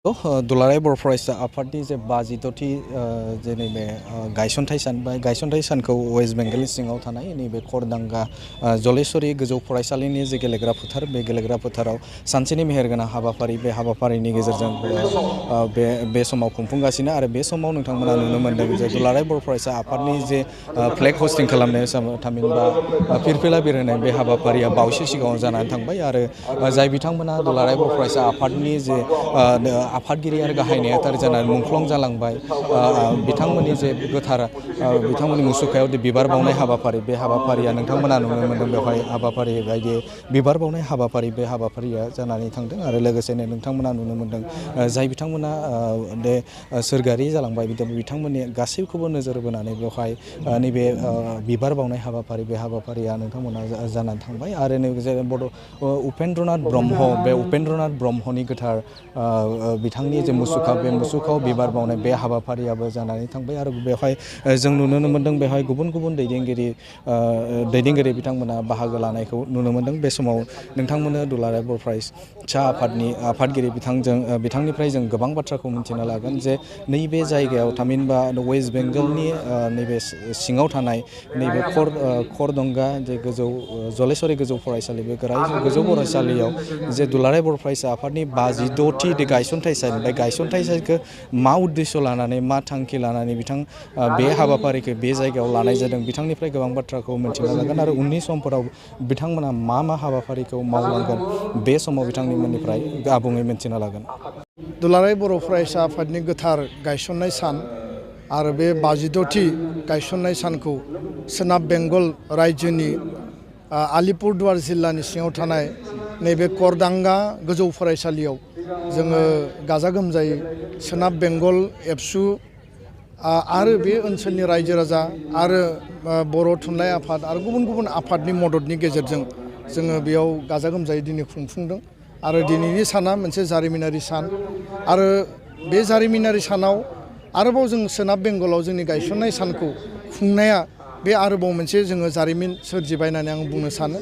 दुलाराय बर' फरायसा आफादनि जे 52थि जे नैबे गायसनथाइ सान बा गायसनथाइ सानखौ वेस्ट बेंगलनि सिङाव थानाय नैबे खरदांगा जलेस्वरी गोजौ फरायसालिनि जे गेलेग्रा फोथार बे गेलेग्रा फोथाराव सानसेनि मेहेरगोनां हाबाफारि बे हाबाफारिनि गेजेरजों बे समाव खुंफुंगासिनो आरो बे समाव नोंथांमोना नुनो मोन्दों जे दुलाराय बर' फरायसा आफादनि जे फ्लेग हस्टिं खालामनाय थामहिनबा फिरफिला बिरहोनाय बे हाबाफारिया बावैसो सिगाङाव जानानै थांबाय आरो जाय बिथांमोना दुलाराय बर' फरायसा आफादनि जे आफादगिरि आरो गाहाय नेहाथारि जानानै मुंख्लं जालांबाय बिथांमोननि जे गोथार बिथांमोननि मुसुखायाव बिबार बावनाय हाबाफारि बे हाबाफारिया नोंथांमोना नुनो मोन्दों बेवहाय हाबाफारि बायदि बिबार बावनाय हाबाफारि बे हाबाफारिया जानानै थांदों आरो लोगोसेनो नोंथांमोना नुनो मोन्दों जाय बिथांमोना बे सोरगोआरि जालांबाय बिथांमोननि गासैखौबो नोजोर बोनानै बेवहाय नैबे बिबार बावनाय हाबाफारि बे हाबाफारिया नोंथांमोना जानानै थांबाय आरो नैबे उपेन्द्रनाथ ब्रह्म बे उपेन्द्रनाथ ब्रह्मनि गोथार बिथांनि जे मुसुखा बे मुसुखायाव बिबार बावनाय बे हाबाफारियाबो जानानै थांबाय आरो बेवहाय जों नुनो मोन्दों बेवहाय गुबुन गुबुन दैदेनगिरि बिथांमोना बाहागो लानायखौ नुनो मोन्दों बे समाव नोंथांमोना दुलाराय बर' फरायसा आफादनि आफादगिरि बिथांनिफ्राय जों गोबां बाथ्राखौ मिन्थिनो लागोन जे नैबे जायगायाव थामहिनबा वेस्ट बेंगलनि नैबे सिङाव थानाय नैबे खरदंगा जे गोजौ जलेस्वरी गोजौ फरायसालि बे गोजौ फरायसालियाव जे दुलाराय बर' फरायसा आफादनि 52थि गायसनथाइ सान बे गायसनथाइ सानखौ मा उद्देश्य लानानै मा थांखि लानानै बे हाबाफारिखौ बे जायगायाव लानाय जादों बिथांनिफ्राय गोबां बाथ्राखौ मिन्थिनो लागोन आरो उननि समफोराव बिथांमोना मा हाबाफारिखौ मावलांगोन बे समाव बिथांमोननिफ्राय आबुङै मिन्थिनो लागोन। दुलाराय बर' फरायसा आफादनि गोथार गायसननाय सान आरो बे 52थि गायसननाय सानखौ सोनाब बेंगल रायजोनि आलिपुरदुवार जिल्लानि सिङाव थानाय नैबे खरदांगा गोजौ फरायसालियाव जोङो गाजा गोमजायै सोनाब बेंगल एबसु आरो बे ओनसोलनि रायजो राजा आरो बर' थुनलाइ आफाद आरो गुबुन गुबुन आफादनि मददनि गेजेरजों जोङो बेयाव गाजा गोमजायै दिनै खुंफुंदों आरो दिनैनि साना मोनसे जारिमिनारि सान आरो बे जारिमिनारि सानाव आरोबाव जों सोनाब बेंगलाव जोंनि गायसननाय सानखौ खुंनाया बे आरोबाव मोनसे जोङो जारिमिन सोरजिबाय होननानै आं बुंनो सानो।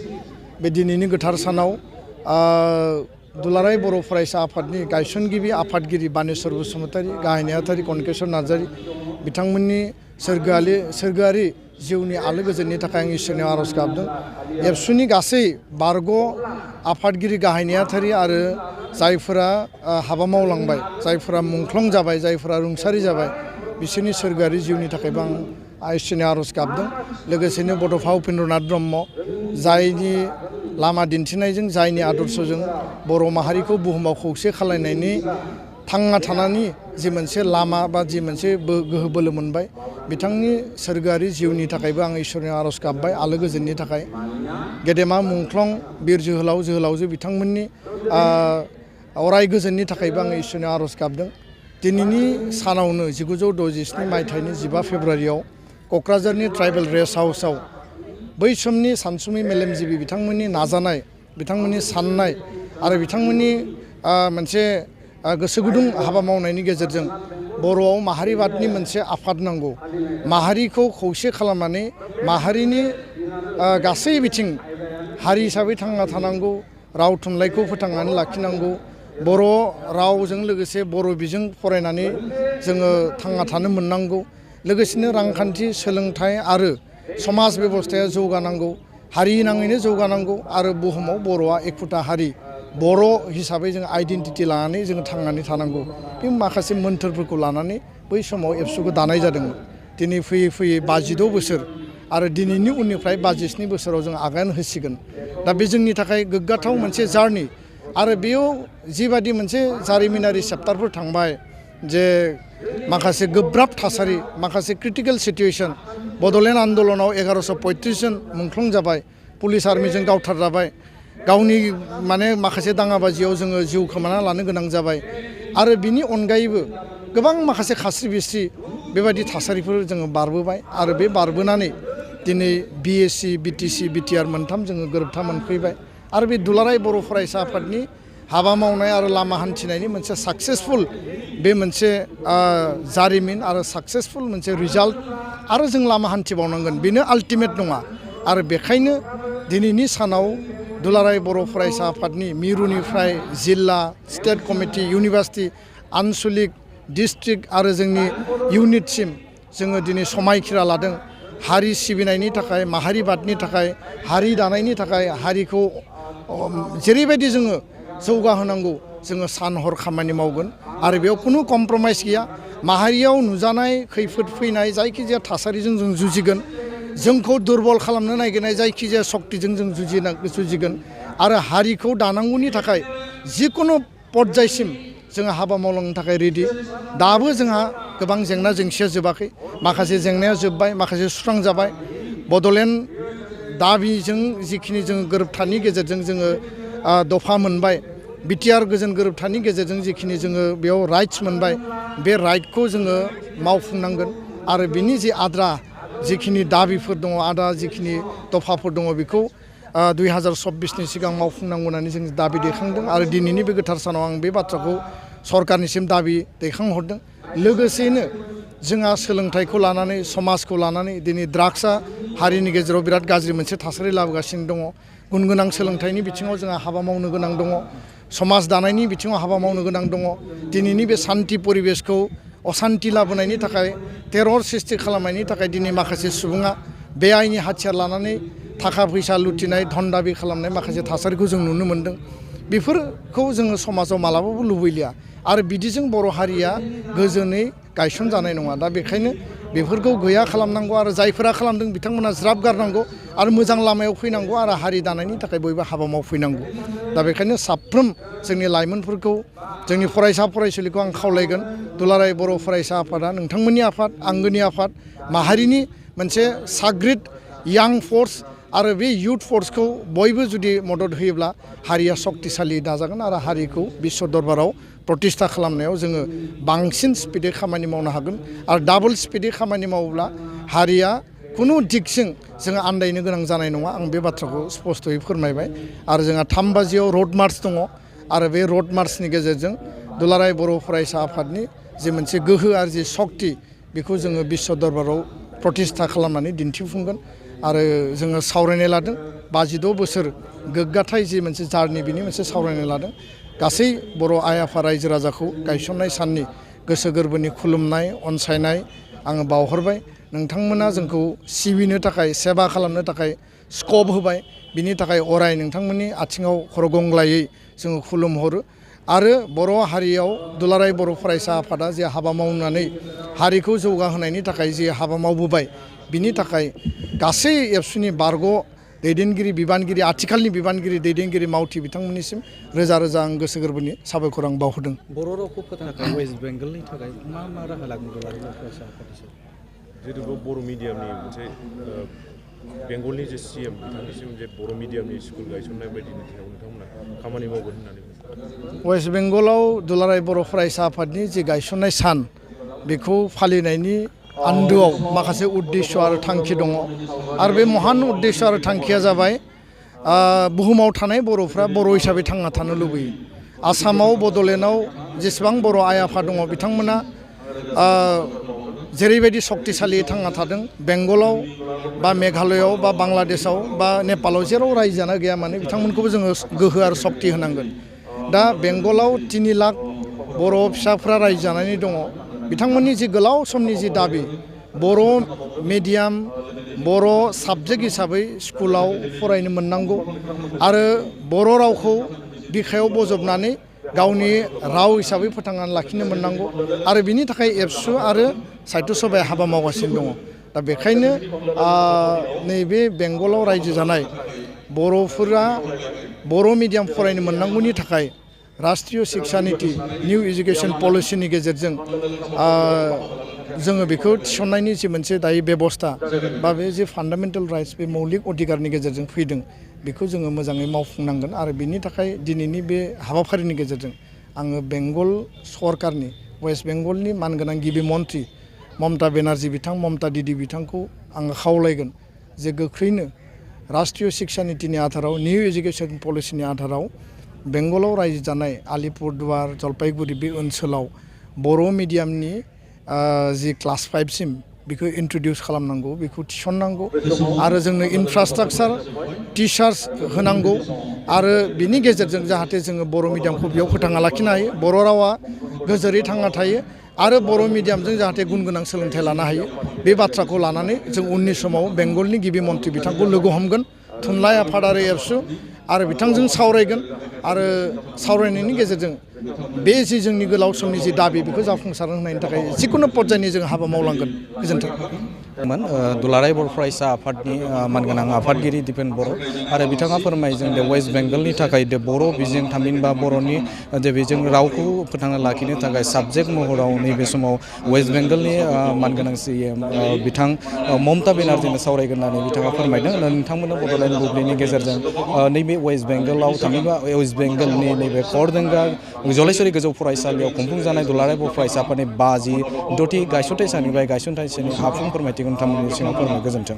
बे दिनैनि गोथार सानाव दुलाराय बर' फरायसा आफादनि गायसनगिरि आफादगिरि बानेस्वर बसुमतारी गाहाय नेहाथारि कनकेश्वर नार्जारी बिथांमोननि सोरगोआरि जिउनि आलो गोजोननि थाखाय आं इसोरनियाव आर'ज गाबदों। एबसुनि गासै बारग' आफादगिरि गाहाय नेहाथारि आरो जायफोरा हाबा मावलांबाय जायफोरा मुंख्लं जाबाय जायफोरा रुंसारि जाबाय बिसोरनि सोरगोआरि जिउनि थाखायबो आं इसोरनि आर'ज गाबदों। लोगोसेनो बड'फा उपेन्द्रनाथ ब्रह्म जायनि लामा दिन्थिनायजों जायनि आदर्शजों बर' माहारिखौ बुहुमाव खौसे खालायनायनि थांना थानायनि जि मोनसे लामा बा जि मोनसे गोहो बोलो मोनबाय बिथांनि सोरगोआरि जिउनि थाखायबो आं इसोरनियाव आर'ज गाबबाय आलो गोजोननि थाखाय। गेदेमा मुंख्लं बिर जोहोलावजो बिथांमोननि अराय गोजोननि थाखायबो आं इसोरनियाव आर'ज गाबदों। दिनैनि सानावनो 1967 मायथाइनि 15 फेब्रुवारियाव क'क्राझारनि ट्राइबेल रेस्ट हाउसआव बै समनि सानसुमै मेलेमजिबि बिथांमोननि नाजानाय बिथांमोननि साननाय आरो बिथांमोननि मोनसे गोसो गुदुं हाबा मावनायनि गेजेरजों बर'आव माहारिबादनि मोनसे आफाद नांगौ माहारिखौ खौसे खालामनानै माहारिनि गासै बिथिं हारि हिसाबै थांना थानांगौ राव थुनलाइखौ फोथांनानै लाखिनांगौ बर' रावजों लोगोसे बर' बिजों फरायनानै जोङो थांना थानो मोननांगौ लोगोसेनो रांखान्थि सोलोंथाइ आरो समाज बेबस्थाया जौगानांगौ हारि नाङैनो जौगानांगौ आरो बुहुमाव बर'आ एखुथा हारि बर' हिसाबै जों आइडेन्टिटि लानानै जोङो थांनानै थानांगौ बे माखासे मोन्थोरफोरखौ लानानै बै समाव एबसुखौ दानाय जादोंमोन। दिनै फैयै फैयै 52 बोसोर आरो दिनैनि उननिफ्राय 57 बोसोराव जों आगान होसिगोन। दा बे जोंनि थाखाय गोग्गाथाव मोनसे जार्नि आरो बेयाव जिबादि मोनसे जारिमिनारि चेप्टारफोर थांबाय जे माखासे गोब्राब थासारि माखासे क्रिटिकेल सिटुएसन बड'लेण्ड आन्दलनाव 1135 जन मुंख्लं जाबाय पुलिस आर्मिजों गावथारजाबाय गावनि माखासे दाङाबाजियाव जोङो जिउ खोमाना लानो गोनां जाबाय आरो बिनि अनगायैबो गोबां माखासे खास्रि बिस्रि बेबायदि थासारिफोर जोङो बारबोबाय आरो बे बारबोनानै दिनै BSc BTC BTR मोनथाम जोङो गोरोबथा मोनफैबाय आरो बे दुलाराय बर' फरायसा आफादनि हाबा मावनाय आरो लामा हान्थिनायनि मोनसे साक्सेसफुल बे मोनसे जारिमिन आरो साक्सेसफुल मोनसे रिजाल्ट आरो जों लामा हान्थिबावनांगोन बेनो आल्टिमेट नङा आरो बेखायनो दिनैनि सानाव दुलाराय बर' फरायसा आफादनि मिरुनिफ्राय जिल्ला स्टेट कमिटि इउनिभार्सिटि आनसलिक डिस्ट्रिक्ट आरो जोंनि इउनिटसिम जोङो दिनै समायखिरा लादों हारि सिबिनायनि थाखाय माहारिबादनि थाखाय हारि दानायनि थाखाय हारिखौ जेरैबायदि जोङो जौगाहोनांगौ जोङो सान हर खामानि मावगोन आरो बेयाव खुनु कमप्रमाइस गैया माहारियाव नुजानाय खैफोद फैनाय जायखिजाया थासारिजों जों जुजिगोन जोंखौ दुरबल खालामनो नागिरनाय जायखिजाया सक्तिजों जों जुजिगोन आरो हारिखौ दानांगौनि थाखाय जिकुनु पर्यायसिम जोङो हाबा मावलांनो थाखाय रेडि दाबो जोंहा गोबां जेंना जेंसिया जोबाखै माखासे जेंनाया जोब्बाय माखासे सुस्रांजाबाय बड'लेण्ड दाबिजों जिखिनि जोङो गोरोबथानि गेजेरजों जोङो दफा मोनबाय बिटिआर गोजोन गोरोबथानि गेजेरजों जिखिनि जोङो बेयाव राइट्स मोनबाय बे राइटखौ जोङो मावफुंनांगोन आरो बिनि जि आद्रा जिखिनि दाबिफोर दङ आद्रा जिखिनि दफाफोर दङ बेखौ 2024नि सिगां मावफुंनांगौ होननानै जों दाबि दैखांदों आरो दिनैनि बे गोथार सानाव आं बे बाथ्राखौ सरकारनिसिम दाबि दैखांहरदों लोगोसेयैनो जोंहा सोलोंथाइखौ लानानै समाजखौ लानानै दिनै ड्राग्सआ हारिनि गेजेराव बिराद गाज्रि मोनसे थासारि लाबोगासिनो दङ गुन गोनां सोलोंथाइनि बिथिङाव जोंहा हाबा मावनो गोनां दङ समाज दानायनि बिथिङाव हाबा मावनो गोनां दङ दिनैनि बे सान्थि परिबेसखौ असान्थि लाबोनायनि थाखाय टेरर सृष्टि खालामनायनि थाखाय दिनै माखासे सुबुङा बेआइनि हाथियार लानानै थाखा फैसा लुथिनाय धन दाबि खालामनाय माखासे थासारिखौ जों नुनो मोन्दों बेफोरखौ जोङो समाजाव मालाबाबो लुबैलिया आरो बिदिजों बर' हारिया गोजोनै गायसनजानाय नङा दा बेखायनो बेफोरखौ गैया खालामनांगौ आरो जायफोरा खालामदों बिथांमोना ज्राब गारनांगौ आरो मोजां लामायाव फैनांगौ आरो हारि दानायनि थाखाय बयबो हाबा मावफैनांगौ दा बेखायनो साफ्रोम जोंनि लाइमोनफोरखौ जोंनि फरायसा फरायसुलिखौ आं खावलायगोन दुलाराय बर' फरायसा आफादा नोंथांमोननि आफाद आंगोनि आफाद माहारिनि मोनसे साग्रिद यां फर्स आरो बे युथ फर्सखौ बयबो जुदि मदद होयोब्ला हारिया सक्तिशालि दाजागोन आरो हारिखौ बिश्व दरबाराव प्रतिष्ठा खालामनायाव जोङो बांसिन स्पिडै खामानि मावनो हागोन आरो डाबल स्पिडै खामानि मावोब्ला हारिया खुनु दिगजों जोङो आन्दायनो गोनां जानाय नङा आं बे बाथ्राखौ स्पस्तयै फोरमायबाय आरो जोंहा 3 बाजियाव रड मार्च दङ आरो बे रड मार्चनि गेजेरजों दुलाराय बर' फरायसा आफादनि जे मोनसे गोहो आरो जे सक्ति बेखौ जोङो बिश्व दरबाराव प्रतिष्ठा खालामनानै दिन्थिफुंगोन आरो जोङो सावरायनाय लादों 52 बोसोर गोग्गाथाय जि मोनसे जार्नि बिनि मोनसे सावरायनाय लादों गासै बर' आइ आफा रायजो राजाखौ गायसननाय साननि गोसो गोरबोनि खुलुमनाय अनसायनाय आङो बावहरबाय नोंथांमोना जोंखौ सिबिनो थाखाय सेबा खालामनो थाखाय स्कप होबाय बिनि थाखाय अराय नोंथांमोननि आथिङाव खर' गंग्लायै जोङो खुलुमहरो आरो बर' हारियाव दुलाराय बर' फरायसा आफादा जे हाबा मावनानै हारिखौ जौगाहोनायनि थाखाय जे हाबा मावबोबाय बिनि थाखाय गासै एबसुनि बारग' दैदेनगिरि बिबानगिरि आथिखालनि बिबानगिरि दैदेनगिरि मावथि बिथांमोननिसिम रोजा रोजा आं गोसो गोरबोनि साबायखर आं बावहोदों बर' रावखौ फोथांनो थाखाय वेस्ट बेंगलनि थाखाय मा राहा लागोन दुलाराय बर' फरायसा आफादनिसिम जिहेतु बर' मिडियामनि मोनसे बेंगलनि जे CM बिथांनिसिम जे बर' मिडियामनि स्कुल गायसननाय बायदिनि सायाव नोंथांमोना खामानि मावगोन होननानै वेस्ट बेंगलाव दुलाराय बर' फरायसा आफादनि जे गायसननाय सान बेखौ फालिनायनि आन्दोआव माखासे उद्देश्य आरो थांखि दङ आरो बे महान उद्देश्य आरो थांखिया जाबाय बुहुमाव थानाय बर'फ्रा बर' हिसाबै थांना थानो लुबैयो आसामाव बड'लेण्डआव जेसेबां बर' आइ आफा दङ बिथांमोना जेरैबायदि सक्तिशालियै थांना थादों बेंगलाव बा मेघालयआव बा बांलादेशआव बा नेपालाव जेराव रायजो जाना गैया माने बिथांमोनखौबो जोङो गोहो आरो सक्ति होनांगोन दा बेंगलाव 3 लाख बर' फिसाफ्रा रायजो जानानै दङ बिथांमोननि जि गोलाव समनि जि दाबि बर' मिडियाम बर' साबजेक्ट हिसाबै स्कुलाव फरायनो मोननांगौ आरो बर' रावखौ बिखायाव बजबनानै गावनि राव हिसाबै फोथांनानै लाखिनो मोननांगौ आरो बिनि थाखाय एबसु आरो साहित्य सभाया हाबा मावगासिनो दङ दा बेखायनो नैबे बेंगलाव रायजो जानाय बर'फोरा बर' मिडियाम फरायनो मोननांगौनि थाखाय राष्ट्रीय शिक्षा नीति निउ एजुकेशन पलिसिनि गेजेरजों जोङो बेखौ थिसननायनि जि मोनसे दायो बेबस्था बा बे जे फान्डामेन्टेल राइट्स बे मौलिक अधिकारनि गेजेरजों फैदों बेखौ जोङो मोजाङै मावफुंनांगोन आरो बिनि थाखाय दिनैनि बे हाबाफारिनि गेजेरजों आङो बेंगल सरकारनि वेस्ट बेंगलनि मानगोनां गिबि मन्थ्रि ममता बेनार्जी बिथां ममता दिदी बिथांखौ आङो खावलायगोन जे गोख्रैनो राष्ट्रीय शिक्षा नीतिनि आधाराव निउ एजुकेशन पलिसिनि आधाराव बेंगलाव रायजो जानाय आलिपुरदुवार जलपाइगुरि बे ओनसोलाव बर' मिडियामनि जि क्लास 5 सिम बेखौ इन्ट्रडिउस खालामनांगौ, बेखौ थिसननांगौ आरो जोंनो इनफ्रास्ट्राकचार टिचार्स होनांगौ आरो बिनि गेजेरजों जाहाथे जोङो बर' मिडियामखौ बेयाव फोथांना लाखिनो हायो, बर' रावा गोजोरै थांना थायो आरो बर' मिडियामजों जाहाथे गुन गोनां सोलोंथाइ लानो हायो। बे बाथ्राखौ लानानै जों उननि समाव बेंगलनि गिबि मन्थ्रि बिथांखौ लोगो हमगोन, थुनलाइ आफादारि एबसु आरो बिथांजों सावरायगोन आरो सावरायनायनि गेजेरजों बे जि जोंनि गोलाव समनि जि दाबि बेखौ जाफुंसार होनायनि थाखाय जिकुनु पर्यायनि जों हाबा मावलांगोन। गोजोन्थों। दुलाराय बर' फरायसा आफादनि मानगोनां आफादगिरि दिपेन बर' आरो बिथाङा फोरमायदों दे वेस्ट बेंगलनि थाखाय दे बर' बिजों थामहिनबा बर'नि जे बेजों रावखौ फोथांना लाखिनो थाखाय साबजेक्ट महराव नैबे समाव वेस्ट बेंगलनि मानगोनां CM बिथां ममता बेनार्जीनो सावरायगोन होननानै बिथाङा फोरमायदों। नोंथांमोना बड'लेण्ड बुब्लिनि गेजेरजों नैबे वेस्ट बेंगलाव थामहिनबा वेस्ट बेंगलनि नैबे खरदोंगा जलेस्वरी गोजौ फरायसालियाव खुंफुंजानाय दुलाराय बर' फरायसा आफादनि 56थि गायसनथाइ साननिफ्राय गायसनथाइ साननि आबुं फोरमायथिखौ नोंथांमोननि सिगाङाव फोरमाय। गोजोन्थों।